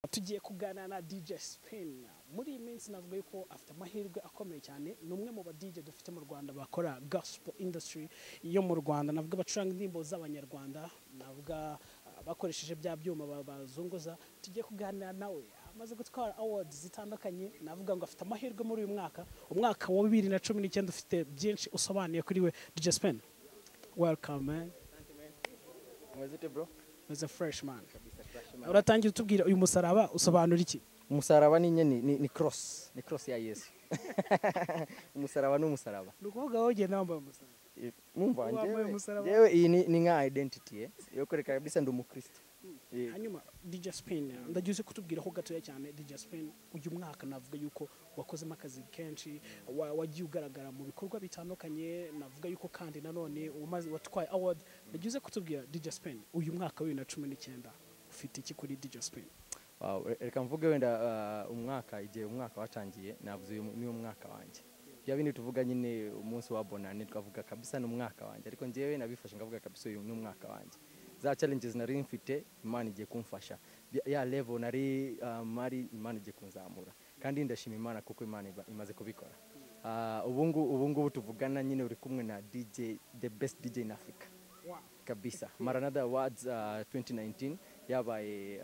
Tugiye kuganira na DJ Spin. Muri iyi minsi navuga yuko afite amahirwe akomeye cyane. Ni umwe mu ba DJ dufite mu Rwanda bakora gospel industry yo mu Rwanda, navuga bacuranga indirimbo z'Abanyarwanda, navuga bakoresheje bya byuma bazunguza. Tugiye kuganira nawe, amaze gutwara awards zitandukanye. Navuga ngo afite amahirwe muri uyu mwaka, umwaka wa 2019 ufite byinshi usobanuye kuri we. DJ Spin, welcome, man. Umeze ute, bro? Meze fresh, man. Uratangira utubwira, uyu musaraba usobanura iki? Umusaraba ni nyine ni cross, ni cross ya Yesu. Umusaraba ni umusaraba. Ni ukuvuga wowe ugenda wambaye umusaraba? Mumva. Wambaye njyewe umusaraba. Njyewe iyi ni nka identity ye yo kwereka kabisa ndi umukristo. Hanyuma DJ Spin, ndagize kutubwiraho gatoya cyane. DJ Spin, uyu mwaka navuga yuko wakozemo akazi kenshi, wagiye ugaragara mu bikorwa bitandukanye, navuga yuko kandi nanone umaze watwaye award. Ndagize kutubwira, DJ Spin, uyu mwaka wa 2019 ufite iki kuri DJ Spin? Wow, reka mvuge wenda umwaka, igihe umwaka watangiye navuze uyu ni umwaka wanjye. Bya bindi tuvuga nyine umunsi wa bonane, twavuga kabisa ni umwaka wanjye, ariko njyewe nabifashe ngavuga kabisa uyu ni umwaka wanjye. Za challenges nari mfite, Imana igiye kumfasha. Ya level nari mari, Imana igiye kunzamura, kandi ndashima Imana kuko Imana imaze kubikora. Ubu ngubu tuvugana nyine uri kumwe na DJ, the best DJ in Africa kabisa. Maranatha Awards 2019 yabaye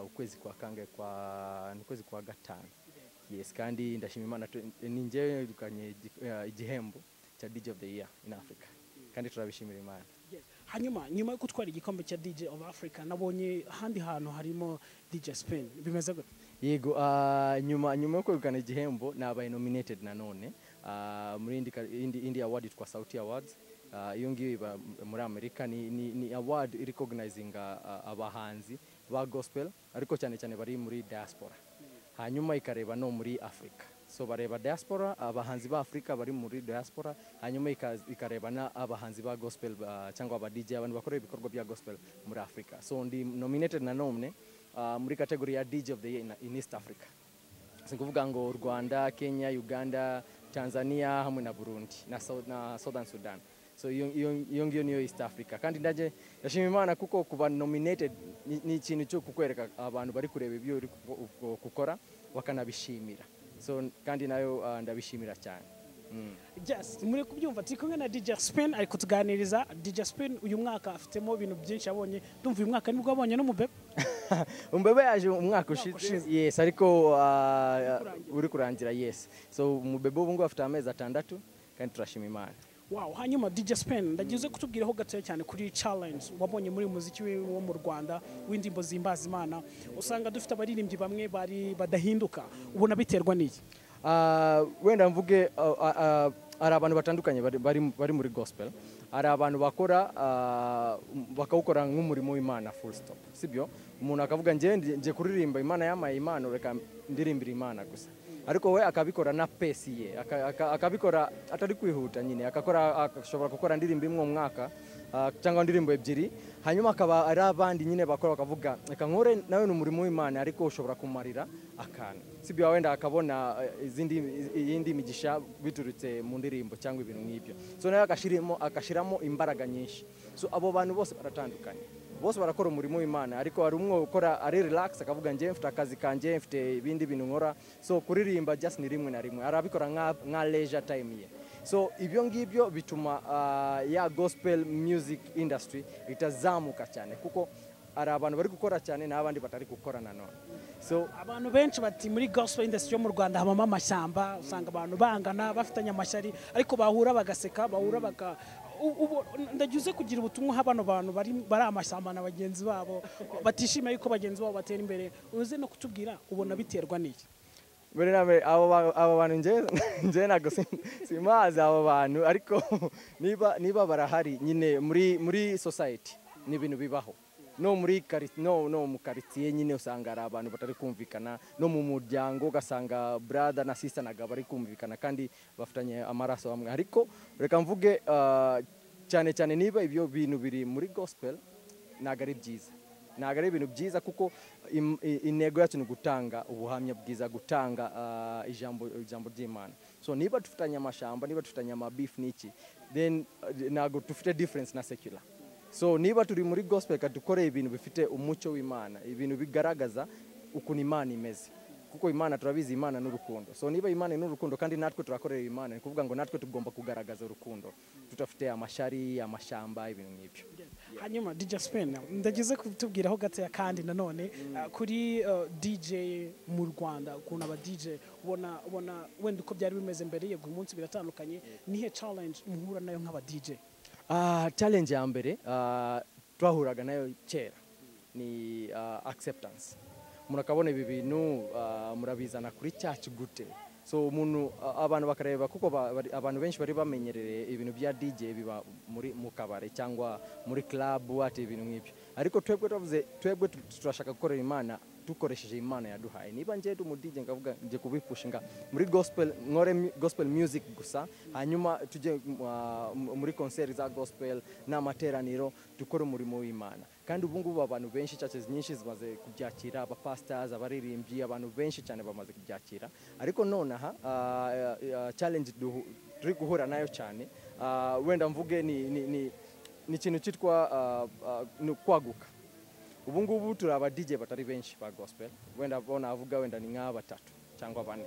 ukwezi kwa kangahe, kwa ni ukwezi kwa gatanu, yes. Kandi ndashima Imana, ni njyewe negukanye igihembo cya DJ of the Year in Africa, kandi turabishimira Imana. Yes. Hanyuma nyuma yo gutwara igikombe cya DJ of Africa, nabonye ahandi hantu harimo DJ Spin, bimeze gute? Yego, nyuma yo kwegukana igihembo nabaye nominated nanone muri indi award yitwa Sauti Awards. Iyo ngiyo iba muri Amerika, ni award recognizing abahanzi ba gospel, ariko cyane cyane bari muri diaspora, hanyuma ikareba no muri Africa. So bareba diaspora, abahanzi ba Afrika bari muri diaspora, hanyuma ikareba na abahanzi ba gospel cyangwa aba DJ, abantu bakora ibikorwa bya gospel muri Africa. So ndi nominated nanone muri category ya DJ of the Year in East Africa, si kuvuga ngo Rwanda, Kenya, Uganda, Tanzania hamwe na Burundi na Southern Sudan. So iyo ngiyo niyo East Africa. Kandi ndaje ndashima Imana kuko kuba nominated ni ikintu cyo kukwereka abantu bari kureba ibyo uri gukora bakanabishimira. So kandi nayo ndabishimira cyane. Yes, muri kubyumva, turi kumwe na DJ Spin, ari kutuganiriza. DJ Spin uyu mwaka afitemo ibintu byinshi yabonye. Ndumva uyu mwaka nibwo abonye n'umubebe. Umubebe yaje umwaka ushize. Ushize. Yes, ariko kurangira. Uri kurangira, yes. So umubebe ubu ngubu afite amezi 6, kandi turashima Imana. Wow, hanyuma DJ Spin, ndagize kutubwiraho gatoya cyane kuri challenge wabonye muri muziki wo mu Rwanda w'indirimbo zihimbaza Imana. Usanga dufite abaririmbyi bamwe bari badahinduka, ubona biterwa n'iki? Wenda mvuge hari abantu batandukanye bari muri gospel. Hari abantu bakora bakawukora nk'umurimo w'Imana, full stop, sibyo? Umuntu akavuga nje kuririmba, Imana yamaye impano, reka ndirimbira Imana gusa. Ariko we akabikora na pace ye, akabikora atari kwihuta nyine, akakora, ashobora gukora indirimbo imwe mu mwaka cyangwa indirimbo ebyiri. Hanyuma akaba ari abandi nyine bakora bakavuga reka nkore, nawe ni umurimo w'Imana, ariko ushobora kumarira akantu, sibyo? Wenda akabona izindi iyindi migisha biturutse mu ndirimbo cyangwa ibintu nk'ibyo, so nawe akashiramo imbaraga nyinshi. So abo bantu bose baratandukanye, bose barakora umurimo w'Imana, ariko hari umwe ukora ari relax, akavuga njye mfite akazi kanjye, mfite ibindi bintu nkora, so kuririmba just ni rimwe na rimwe, arabikora nka leisure time ye. So ibyo ngibyo bituma ya gospel music industry itazamuka cyane, kuko hari abantu bari gukora cyane n'abandi batari gukora nanone. So Abantu benshi bati muri gospel industry yo mu Rwanda habamo amashyamba, usanga abantu bangana, bafitanye amashyari, ariko bahura bagaseka, bahura baka ubu ndagize kugira ubutumwa ha bano bantu bari amashyamba na bagenzi babo, batishimiye yuko bagenzi babo batera imbere. Uze no kutubwira, ubona biterwa n'iki? Mbere na mbere abo bantu nje ntabwo simazi abo bantu, ariko niba barahari nyine muri society ni ibintu bibaho, no muri no mu quartier nyine usanga hari abantu batari kumvikana, no mu muryango ugasanga brother na sister ntabwo bari kumvikana kandi bafitanye amaraso amwe. Ariko reka mvuge cyane cyane niba ibyo bintu biri muri gospel, ntabwo ari byiza, ntabwo ari ibintu byiza, kuko intego yacu ni gutanga ubuhamya bwiza, gutanga ijambo ry'Imana. So niba dufitanye amashamba, niba dufitanye amabeef n'iki, then ntabwo dufite difference na secular. So niba turi muri gospel, reka dukore ibintu bifite umucyo w'Imana, ibintu bigaragaza ukuntu Imana imeze, kuko Imana turabizi, Imana n'urukundo. So niba Imana n'urukundo kandi natwe turakorera Imana, ni kuvuga ngo natwe tugomba kugaragaza urukundo tutafite amashari, amashamba, ibintu nk'ibyo. Hanyuma DJ Spin, ndagize kutubwiraho gatoya kandi nanone kuri DJ mu Rwanda, ukuntu aba DJ ubona wenda uko byari bimeze mbere, yego uyu munsi biratandukanye, nihe challenge muhura nayo nk'aba DJ? Challenge ya mbere twahuraga nayo kera ni acceptance. Umuntu akabona ibi bintu murabizana kuri church gute? So umuntu abantu bakareba, kuko abantu benshi bari bamenyereye ibintu bya DJ biba muri mu kabare cyangwa muri club, ati ibintu nk'ibyo. Ariko twebwe twavuze, twebwe turashaka gukorera Imana dukoresheje Imana yaduhaye. Niba nje ndi umu DJ nkavuga nje kubipushinga muri gospel, nkore gospel music gusa, hanyuma tujye muri concert za gospel n'amateraniro, dukore umurimo w'Imana. Kandi ubu ngubu abantu benshi, churches nyinshi zimaze kubyakira, aba pastors, abaririmbyi, abantu benshi cyane bamaze kubyakira. Ariko nonaha challenge turi guhura nayo cyane, wenda mvuge ni ikintu cyitwa ni kwaguka. Ubu ngubu turi aba DJ batari benshi ba gospel, wenda bo navuga wenda ni nka batatu cyangwa bane.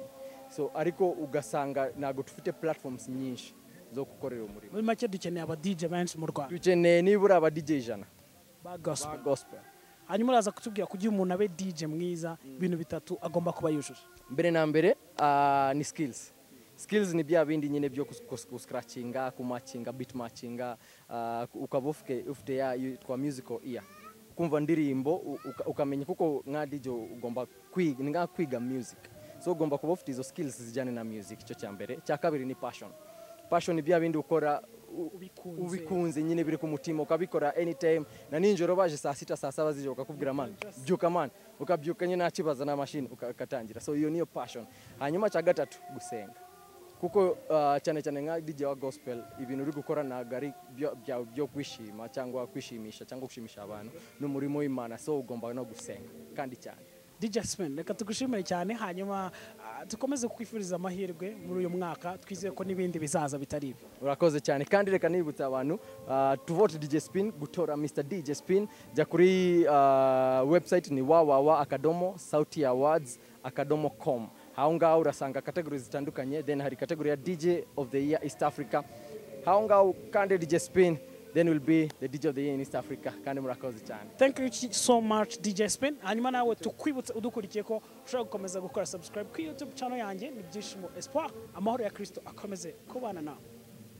So ariko ugasanga ntabwo dufite platforms nyinshi zo gukorera umurimo. Muri make dukeneye aba DJ benshi mu Rwanda. Dukeneye nibura aba DJ 100 ba gospel. Ba gospel. Hanyuma uraza kutubwira kugira umuntu abe DJ mwiza, ibintu bitatu agomba kuba yujuje. Mbere na mbere ni skills. Skills ni bya bindi nyine byo kuscratchinga, kumatchinga, beat matchinga, ukaba ufite ya yitwa musical ear, kumva ndirimbo ukamenya, kuko nka DJ ugomba kwiga, ni nka kwiga music. So ugomba kuba ufite izo skills zijyane na music. Icyo cya mbere. Cya kabiri ni passion. Passion ni bya bindi ukora ubikunze. Ubikunze nyine, biri ku mutima, ukabikora anytime, na nijoro baje saa 6, saa 7 z'ijoro bakakubwira man byuka man, ukabyuka nyine nta kibazo na machine ukatangira. So iyo niyo passion. Hanyuma cya gatatu, gusenga, kuko cyane cyane nka DJ wa gospel, ibintu uri gukora ntabwo ari byo kwishima cyangwa kwishimisha cyangwa gushimisha abantu, ni umurimo w'Imana. So ugomba no gusenga kandi cyane. DJ Spin, reka tugushimire cyane, hanyuma dukomeze kukwifuriza amahirwe muri uyu mwaka, twizeye ko n'ibindi bizaza bitari ibi. Urakoze cyane. Kandi reka nibutsa abantu to vote DJ Spin, gutora Mr DJ Spin, jya kuri website ni www.sautiawards.com. Aho ngaho urasanga categories zitandukanye, then hari category ya DJ of the Year East Africa. Aho ngaho kandi DJ Spin then will be the DJ of the Year in East Africa. Kandi murakoze cyane. Thank you so much, DJ Spin. Hanyuma nawe tukwibutse udukurikiye ko ushobora gukomeza gukora subscribe kuri YouTube channel yanjye ni Byishimo Espoir. Amahoro ya Kristo akomeze kubana nawe.